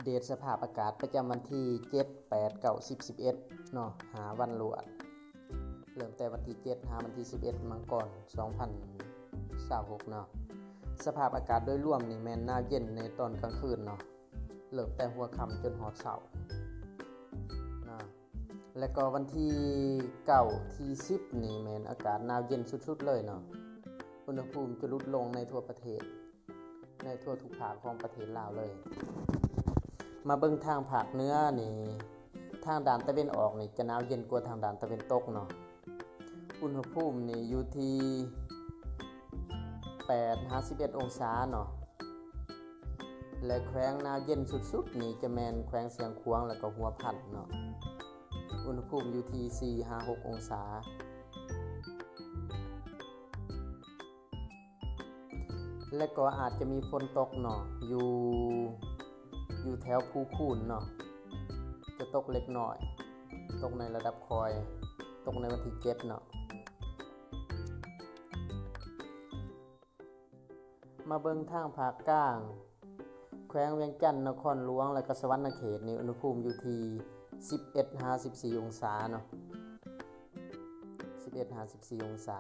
ເດດສະພາບອາກາດປະຈຳວັນທີເຈັດ ແປດ ເກົ້າ ສິບ ສິບເອັດເນາະ ຫ້າວັນລວດ ເລີ່ມແຕ່ວັນທີເຈັດຫາວັນທີສິບເອັດ ມັງກອນ ສອງພັນຊາວຫົກເນາະ. ສະພາບອາກາດໂດຍລວມນີ້ແມ່ນໜາວເຢັນໃນຕອນກາງຄືນເນາະ ເລີ່ມແຕ່ຫົວຄ່ຳຈົນຮອດເຊົ້າເນາະ. ແລະກໍວັນທີເກົ້າ ທີສິບນີ້ແມ່ນອາກາດໜາວເຢັນສຸດໆເລີຍເນາະ ອຸນຫະພູມຈະຫຼຸດລົງໃນທົ່ວປະເທດ ໃນທົ່ວທຸກພາກຂອງປະເທດລາວເລີຍ. ມາເບິ່ງທາງພາກເໜືອນີ້ ທາງດ້ານຕາເວັນອອກນີ້ຈະໜາວເຢັນກວ່າທາງດ້ານຕາເວັນຕົກເນາະ ອຸນຫະພູມນີ້ຢູ່ທີ່ແປດຫາສິບເອັດອົງສາເນາະ ແລະແຂວງໜາວເຢັນສຸດໆນີ້ຈະແມ່ນແຂວງຊຽງຂວາງ ແລະກໍຫົວພັນເນາະ ອຸນຫະພູມຢູ່ທີ່ສີ່ຫາຫົກອົງສາ. ແລະກໍອາດຈະມີຝົນຕົກເນາະ ຢູ່ ຢູ່ແຖວພູຄູນເນາະ ຈະຕົກເລັກນ້ອຍ ຕົກໃນລະດັບຄ່ອຍ ຕົກໃນວັນທີເຈັດເນາະ. ມາເບິ່ງທາງພາກກາງ ແຂວງວຽງຈັນ, ນະຄອນຫຼວງ ແລະກໍສະຫວັນນະເຂດນີ້ ອຸນຫະພູມຢູ່ທີ່ສິບເອັດຫາສິບສີ່ອົງສາເນາະ ສິບເອັດຫາສິບສີ່ອົງສາ.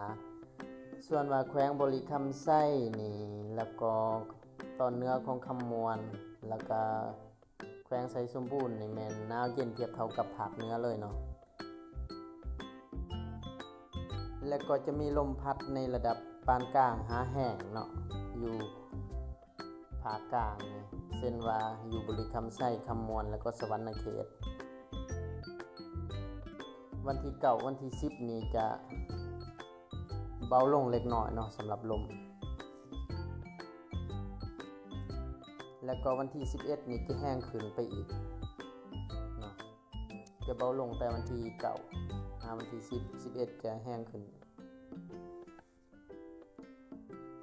ສ່ວນວ່າແຂວງບໍລິຄຳໄຊນີ້ ແລ້ວກໍຕອນເໜືອຂອງຄຳມ່ວນ ແລ້ວກະແຂວງໄຊສົມບູນນີ້ແມ່ນໜາວເຢັນທຽບເທົ່າກັບພາກເໜືອເລີຍເນາະ ແລະກໍຈະມີລົມພັດໃນລະດັບປານກາງຫາແຮງເນາະ ຢູ່ ພາກກາງນີ້ ເຊັ່ນວ່າຢູ່ບໍລິຄຳໄຊ, ຄຳມ່ວນ ແລະກໍສະຫວັນນະເຂດ. ວັນທີເກົ້າ ວັນທີສິບນີ້ຈະເບົາລົງເລັກນ້ອຍເນາະ ສຳລັບລົມ ແລະກໍວັນທີສິບເອັດນີ້ຈະແຮງຂຶ້ນໄປອີກເນາະ ຈະເບົາລົງແຕ່ວັນທີເກົ້າຫາວັນທີສິບ ສິບເອັດຈະແຮງຂຶ້ນ.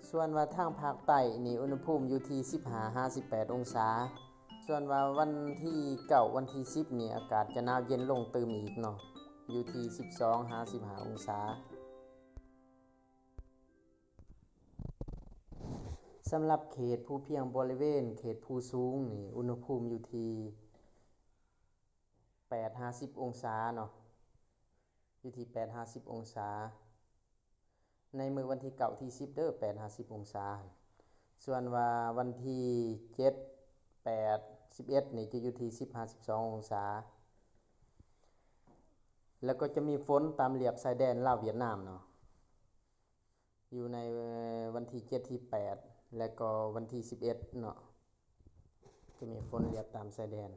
ສ່ວນວ່າທາງພາກໃຕ້ນີ້ ອຸນຫະພູມຢູ່ທີ່ສິບຫ້າຫາສິບແປດອົງສາ. ສ່ວນວ່າວັນທີເກົ້າ ວັນທີສິບນີ້ ອາກາດຈະໜາວເຢັນລົງຕື່ມອີກເນາະ ຢູ່ທີ່ສິບສອງຫາສິບຫ້າອົງສາ. ສຳລັບເຂດພູພຽງບໍລິເວນເຂດພູສູງນີ້ ອຸນຫະພູມຢູ່ທີ່ແປດຫາສິບອົງສາເນາະ ຢູ່ທີ່ແປດຫາສິບອົງສາ. ໃນມື້ວັນທີເກົ້າ ທີສິບເດີ ແປດຫາສິບອົງສາ. ສ່ວນວ່າວັນທີເຈັດ ແປດ ສິບເອັດນີ້ຈະຢູ່ທີ່ສິບຫາສິບສອງອົງສາ ແລ້ວກໍຈະມີຝົນຕາມລຽບຊາຍແດນລາວຫວຽດນາມເນາະ ຢູ່ໃນວັນທີເຈັດ ທີແປດ ແລະກໍວັນທີສິບເອັດເນາະ ຈະມີຝົນລຽບຕາມຊາຍແດນ.